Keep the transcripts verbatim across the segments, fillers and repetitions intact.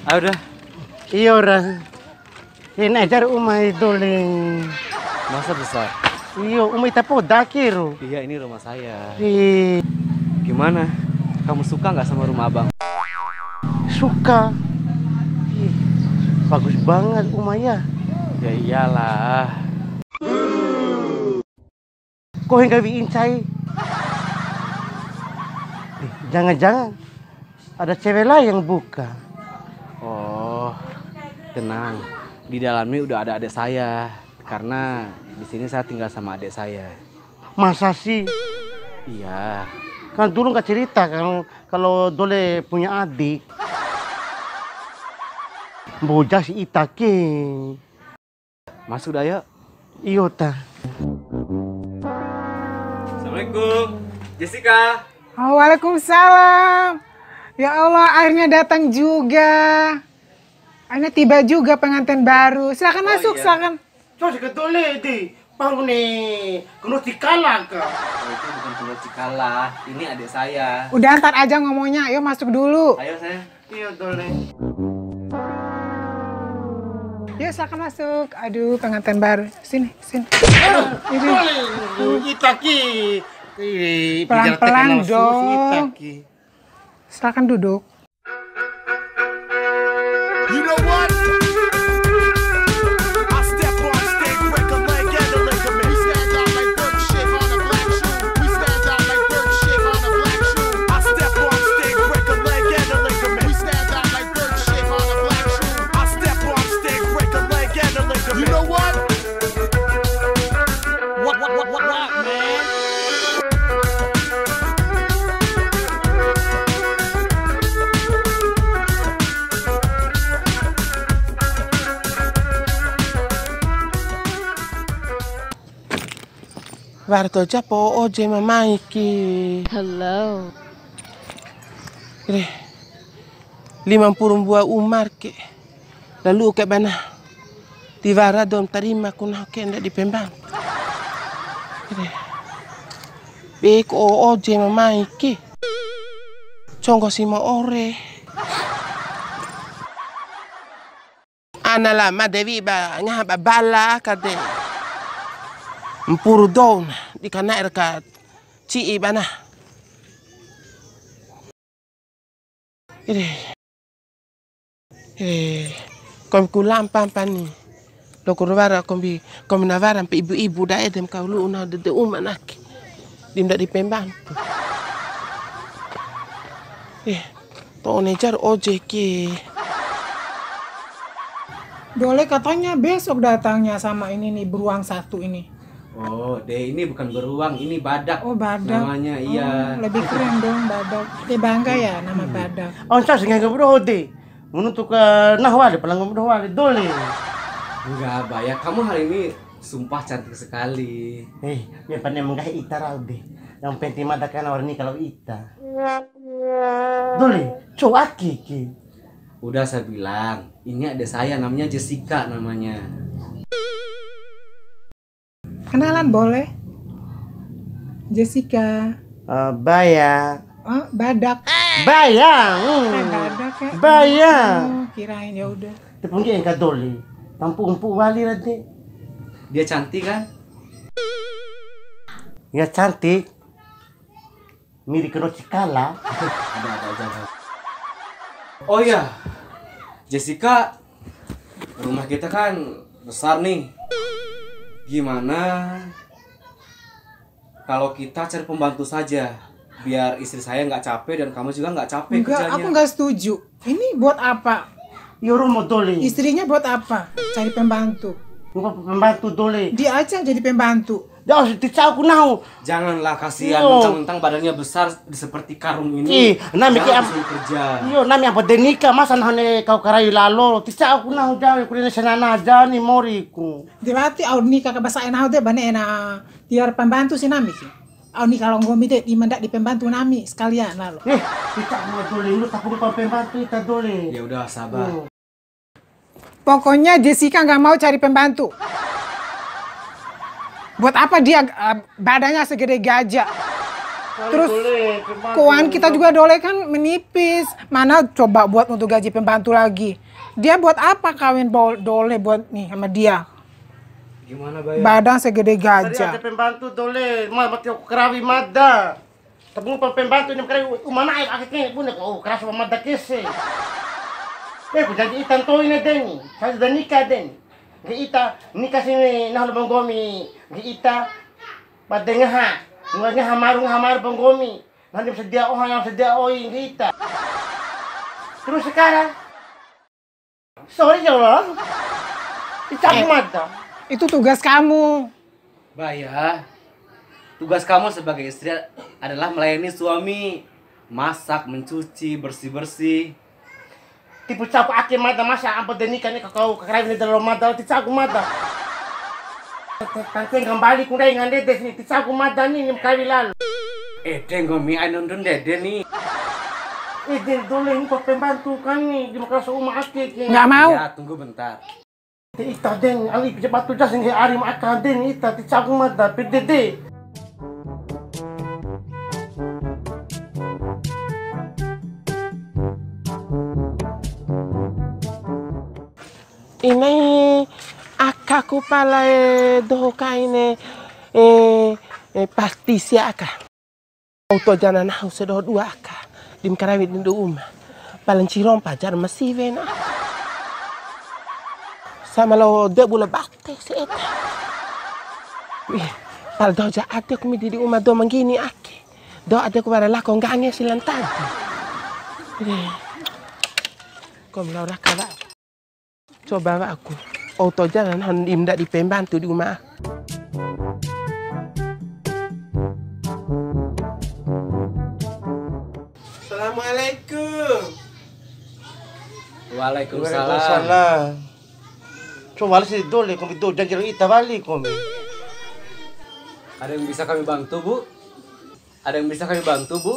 Ah, udah. Iyo ra. Ina jar uma e Dole. Masa besar? Iyo, uma ita poda ke ro. Iya, ini rumah saya. Ih. Gimana? Kamu suka nggak sama rumah abang? Suka. Ih, bagus banget uma ya. Ya iyalah. Ko hengga wi'i ncai. Eh, jangan-jangan ada cewek lain yang buka. Oh, tenang. Di dalam ini udah ada adik saya. Karena di sini saya tinggal sama adik saya. Masa sih? Iya. Kan dulu nggak cerita kan kalau Dole punya adik. Boja si ita ke. Masuk dah, yuk. Iyo ta. Assalamualaikum. Jessica. Oh, waalaikumsalam. Ya Allah, akhirnya datang juga. Akhirnya tiba juga pengantin baru. Silakan masuk, iya. Silakan. Cok, si Dole di. Pahu ne, kena cikala ka. Oh, itu bukan kena cikala. Ini adik saya. Udah, ntar aja ngomongnya. Ayo masuk dulu. Ayo, saya. Iya, Dole. Yuk, silakan masuk. Aduh, pengantin baru. Sini, sini. Aduh, Dole, ita ki. Ih, pelan-pelan dong. Ita ki. Silakan duduk. You know what? I step on stage, break a leg and a ligament. We stand out like Big Shit on a black shoe. We stand out like Big Shit on a black shoe. I step on stage, break a leg and a ligament. We stand out like Big Shit on a black shoe. I step on stage, break a leg and a ligament. You know what? What, what, what, what, what, man? Wara to japo oje ma mai ke. Hello. Re, lima mpuru mbua uma ke. Lalu ke bana. Tiwara dou ma tarima ku nahu ke ndadi pembantu. Re. Be ko oje ma mai ke. Conggo si ma ore. Ana la ma Dewi ba ngaha ba bala ka de. Mpuru dou na di kana'e ra ka ci'i bana. Ede. Eh, kombi ku lampa mpa ni. Loa ku ra wara kombi, kombi na wara mpa ibu-ibu da ede ma kau lu'u na dede uma na ke. Di ma ndadi pembantu. Eh, to one jar ojek ke. Dole katanya besok datangnya sama ini nih, beruang satu ini. Oh, deh, ini bukan beruang, ini badak. Oh, badak. Namanya, iya. Oh, lebih keren dong, badak. Dia bangga ya nama badak. Onsa sing nggahi doho de. Munu tu ka nahu wali, pala nggomi doho wali, Dole. Enggak, Baya. Kamu hari ini sumpah cantik sekali. Eh, ya pane menggahi ita rau de. Yang penting mada kan warni kalau ita. Dole, cowok aki ki. Udah saya bilang, ini adik saya namanya Jessica namanya. Kenalan boleh? Jessica. Eh, Baya. Oh, badak. Baya. Hmm. Eh, badak ya? Baya. Oh, kirain, ya udah. Tepung dia yang kadoli. Tampu umpu wali rade. Dia cantik kan? Ya cantik. Miri kero cikala. Ada-ada aja. Oh iya, Jessica, rumah kita kan besar nih. Gimana kalau kita cari pembantu saja, biar istri saya nggak capek dan kamu juga nggak capek kerjanya. Enggak, aku nggak setuju. Ini buat apa? Iyo, romo Dole. Istrinya buat apa? Cari pembantu. Bukan pembantu, Dole. Dia aja jadi pembantu. Dah, ti ca'uku nahu. Janganlah, kasihan, mentang-mentang badannya besar seperti karung ini. Ih, nami ki am-, kerja. Iyo, nami apa de nika, masa nahu ne'e kau karai lalo. Ti ca'uku nahu, jawi ku rene senana aja ni moriku. Berarti au nika ka basa nahu de bane ena tiar pembantu si nami ki. Au nika lao nggomi de, di ma ndadi pembantu nami sekalian lalo. Eh, ita mau Dole, lu tak perlu pembantu ita, Dole. Ya udah, sabar. Pokoknya Jessica nggak mau cari pembantu. Buat apa dia, eh, badannya segede gajah? Terus keuangan kita juga Dole kan menipis. Mana coba buat untuk gaji pembantu lagi? Dia buat apa kawin bol-, Dole buat nih sama dia? Gimana, Bay? Badan segede gajah. Tadi ada pembantu Dole, ma-, mati aku karawi mada. Tapi ngupa pembantu ni makare uma na'e ake ke bune ko, oh, karaso ba mada kese. Eh, ku janji ita ntoi ne deni, saya sudah nikah deni. Ngge ita nikah sini nah lu nggomi, ngge ita pada ngaha, ngaha maru, ngaha maru ba nggomi. Nanti sedia oha yang sedia oi ngge ita. Terus sekarang Sorry, ya Allah. Dicabut Eh, mata. Itu tugas kamu. Bah, ya. Tugas kamu sebagai istri adalah melayani suami. Masak, mencuci, bersih-bersih. Tipu capu ake mata masa ampo denika ni kakau kakarawi ni dalam mata, ti caku mata. Tante kembali kundai ngande des ni, ti caku mata ni, ni kali lalu. Eh, deng, nggomi ai nundun dede ni. Eh, deng, Dole ni kok pembantu kami di Makassar uma ake ke. Nggak mau. Ya, tunggu bentar. Ita deng, ali pijak batu jas nge ari ma aka deng, ita ti caku mata, P D D. Inai akaku pala e doho kaine, eh, eh, pasti sia aka. Auto jana nahu sia doho dua aka, dim karawi di uma. Pala ncirompa jar masiwe na. Sama lo de bula bate seeta. Wih, pala doho ja ade ku midi di uma do manggini ake. Do ade ku wara lako nggange silan tadi. Wih. Kom lo raka wa. Coba wa'aku. Auto jalan han dim ndadi pembantu di uma. Assalamualaikum. Waalaikumsalam. Waalaikumsalam. Coba wali si Dole, kombi do janji ita wali kombi. Ada yang bisa kami bantu, Bu? Ada yang bisa kami bantu, Bu?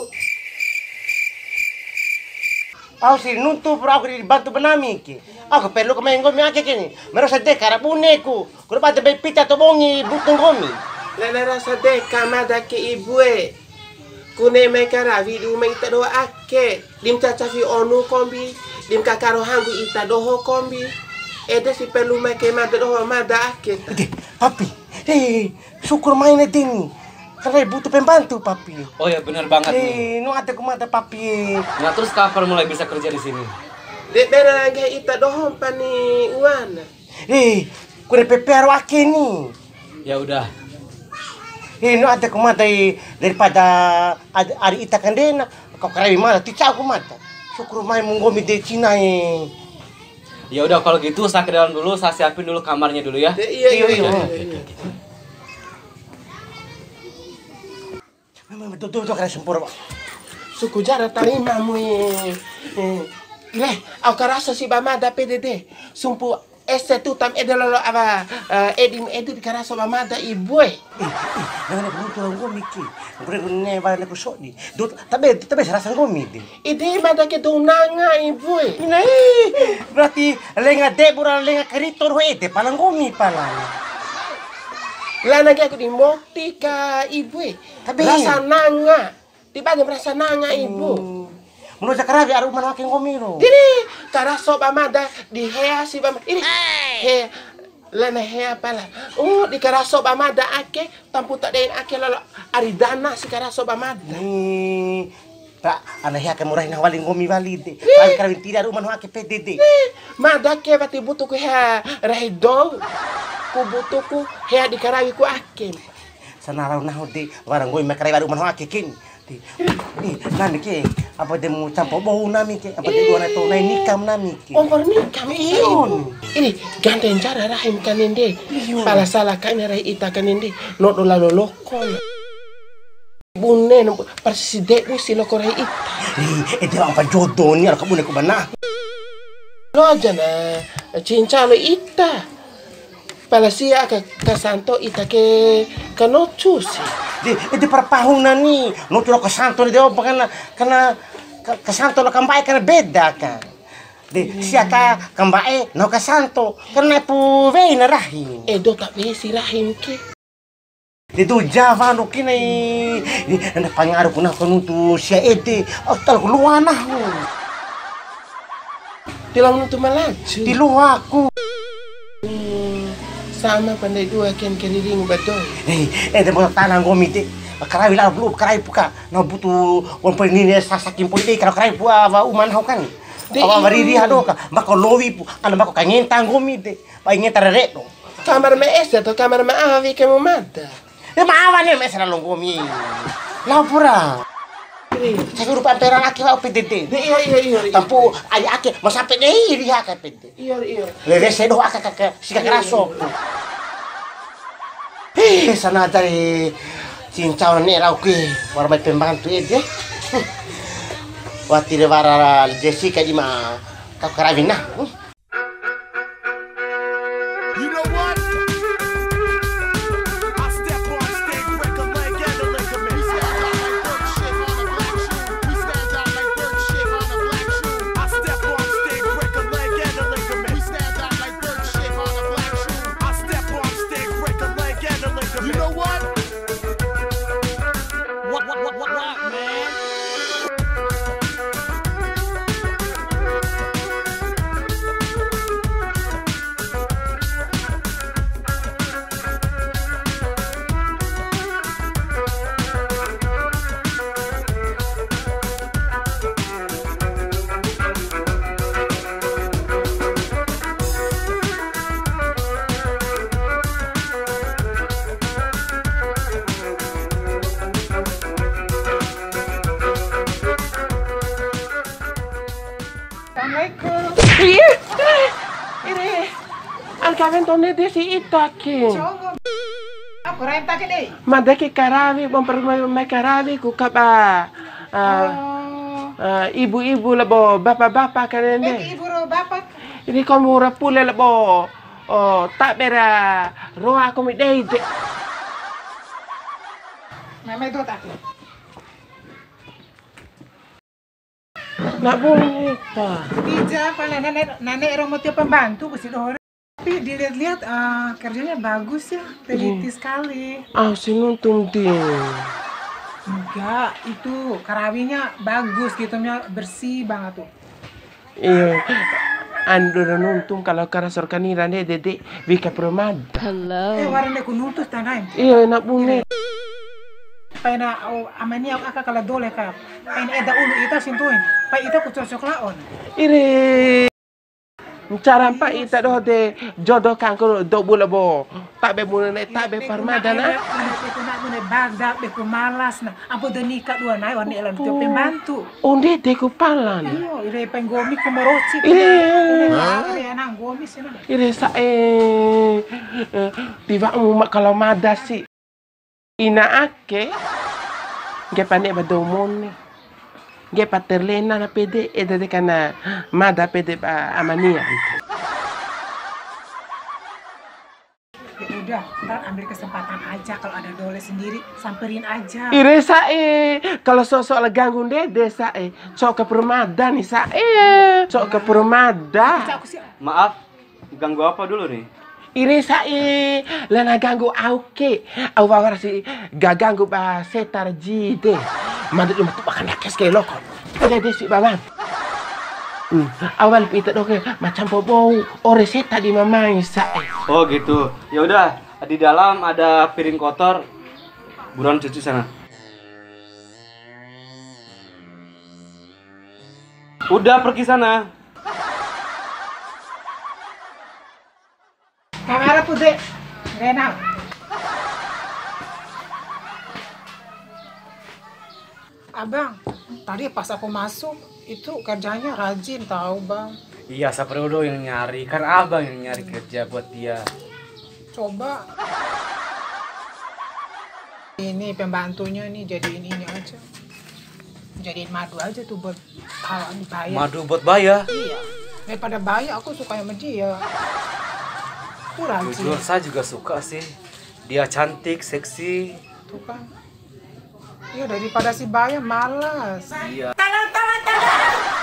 Au si nuntu pura aku dibantu ba nami ke. Aku perlu ke mai nggomi ake ke ni. Mero sadeka ra bune ku. Kura bade bai pita to bongi butu nggomi. Lana rasa deka mada ke ibue. Kune mai karawi di uma ita doho ake. Dim cacafi onu kombi. Dim kakaro hanggu ita doho kombi. Ede si perlu mai ke mada doho mada ake. Ede, papi. Hei. Syukur mai na deni. Kan butuh pembantu, Papi. Oh ya, benar banget nih. Eh, nu ade ku mada, Papi. Nah, terus kapan mulai bisa kerja di sini? De bera nggahi ita doho mpa ni uana. Eh, kure P P R ake ni. Ya udah. Eh, nu ade ku mada, eh, daripada ad-, ari ita kandena, kau karawi mada, ti ca'u ku mada. Syukur mai mu nggomi de Cina, eh. Ya udah, kalau gitu saya ke dalam dulu, saya siapin dulu kamarnya dulu ya. Iya, iya, iya. Memang betul-betul kare sempur, Pak. Suku jara tarima mu, eh. Eh. Ile, au karaso si ba mada P D D. Sumpu ese tu tam ede lalo awa, eh, edim edit karaso ba mada ibue. Eh, eh, nang ne buntu nggomi ke. Nggomi ne bane ku sodi. Do, tabe, tabe sarasa nggomi de. Ede mada ke dou nanga ibue. Ina, eh, berarti lenga de bura lenga karito doho ede pala nggomi pala. Lana ke aku di moti ka ibue. Tabe. Rasa nanga. Tiba aja merasa nanga ibu. Hmm. Menurut karawi aru mana ake nggomi ro. Jadi karaso ba mada di hea si ba ma-, ini. Hea. Lana hea pala. Oh, di karaso ba mada ake, tamputa dei ake lalo ari dana si karaso ba mada. Ni, ta, ana hea ke murahi na wali nggomi wali de. Wali karawi tira rumah no ake P D D. Mada ke wati butuh ku hea rahi dou. Ku butuh ku hea di karawi ku ake. Sanarau nahu de, wara nggomi ma karawi rumah no ake kin. Ih, nami ke, apa de mu campo bou nami ke, apa de dua na to nai nikam nami ke. Ongkor nikam, iyo. Ini, ganteng cara rahim kanende. Iyo. Pala sala kaina rahi ita kanende. Nodo lalo lokon. Bune, no, persis debu si loko rahi ita. Ih, ede apa jodoh ni, ala kabune ku bana. Lo aja na, cinca lo ita. Pala sia aka kasanto ita ke kanocu si. De, ede para pahuna ni, nocu lo kasanto ni de opa kana, kana ka-, kasanto lo kamba'e kana beda ka. De, sia ka kamba'e, no kasanto, kana pu wei na rahim. Edo ta wei si rahim ke. Itu Jawa no kini. Ini nanda pangaruh kuna kunu tu sia ede. Asal keluar nah. Tiloa nuntu Malaju. Tiloaku. Hmm, sama pandai dua ken keriring badoi. Eh, eh, de mau tanah nggomi de. Karawi lah, belum karawi puka. Na butuh wong pernini sasakin poli de, kalau karawi pua wa uman hau kan. De, awa iya. Wariri hado ka. Mbako lowi pu, ana mbako kangenta nggomi de. Pai ngenta rere do. Kamar ma ese atau kamar ma awi ke mu mada? E ma awa ni ma ese lalo nggomi. Lao pura. Iya. Saya rupa ampera ake wa P D D. Iya, iya, iya, iya. Tampu ai ake, ma sampe dei riha ka P D D. Iya, iya. Lele sedo aka kaka sika karaso. Eh, sana dari cincau ne'e rau ke, wara mai pembantu ede. Wati re wara Jessica di ma kau karawina. You know what? I step on stage, break a leg and a ligament. We stand out like bird shit on a black shoe. We stand out like bird shit on a black shoe. I step on stage, break a leg and a ligament. We stand out like bird shit on a black shoe. I step on stage, break a leg and a ligament. You know what? What, what, what, what, what, man? Assalamualaikum. Iya. Ini. An kawen tone de si ita ke. Aku renta ke dei. Mada ke karawi, bom perlu mai karawi ku kaba. Ah, oh. Ah, ibu-ibu labo bapa-bapa kan ende. Eh, ibu ro bapa. Ini kau mura pule labo. Oh, tak bera roa aku mi dei de. Mama itu tak. Nak boleh, Pak. Ija, pala nane, nane romo tio pembantu ku si doho. Tapi dilihat-lihat, eh, kerjanya bagus ya, teliti sekali. Ah, si nuntum di. Enggak, itu karawinya bagus gitu, bersih banget tuh. Iya. Ando nuntum kalau kara sorkanira ne dede wika permada. Hello. Eh, warane ku nuntu tanai. Iya, enak bune. Paina, oh, amania aka kala dole ka. Paina eda ulu ita sintuin. Pai ita ku cocok laon. Ire. Ncara mpa ita doho de jodoh kangkung do bula bo. Tabe bune ne, tabe parmada na. Ina beku na bune baga, beku malas na. Ampo de nika dua nai, wani elan tio pembantu. Onde de ku palan. Iyo, ire penggomi ku moroci. Ire. Ire, ire, ana nggomi sina. Ire sa'e, eh, tiwa'u ma kalau mada si. Ina ake, nggepa ne'e ba dou mone. Nggepa terlena na pede, eda de kana mada pede ba amania. Ya udah, ntar ambil kesempatan aja kalau ada dole sendiri, samperin aja. Ire sa'e, kalau sok-sok la ganggu ndede sa'e, sok ke permada ni sa'e, sok ke permada. Bisa aku sih. Maaf, ganggu apa dulu nih? Ire sa'e, lana ganggu au ke. Au wara si gaganggu ba setar jide. Mada di matu bakana kes ke loko. Ada desi bawang. Hmm, awal pita doke macam pobou, ore seta di mamai sa'e. Oh gitu. Ya udah, di dalam ada piring kotor. Buruan cuci sana. Udah, pergi sana. Kamera pude, Renal. Abang, tadi pas aku masuk, itu kerjanya rajin tahu, Bang. Iya, Sapri udah yang nyari. Kan abang yang nyari kerja buat dia. Coba. Ini pembantunya nih, jadiin ini aja. Jadiin madu aja tuh buat, kalau bayar. Madu buat bayar? Iya. Daripada bayar, aku suka sama dia. Itu rajin. Jujur, saya juga suka sih. Dia cantik, seksi. Tuh kan. Iya, daripada si Baya, malas. Iya. Tolong, tolong, tolong.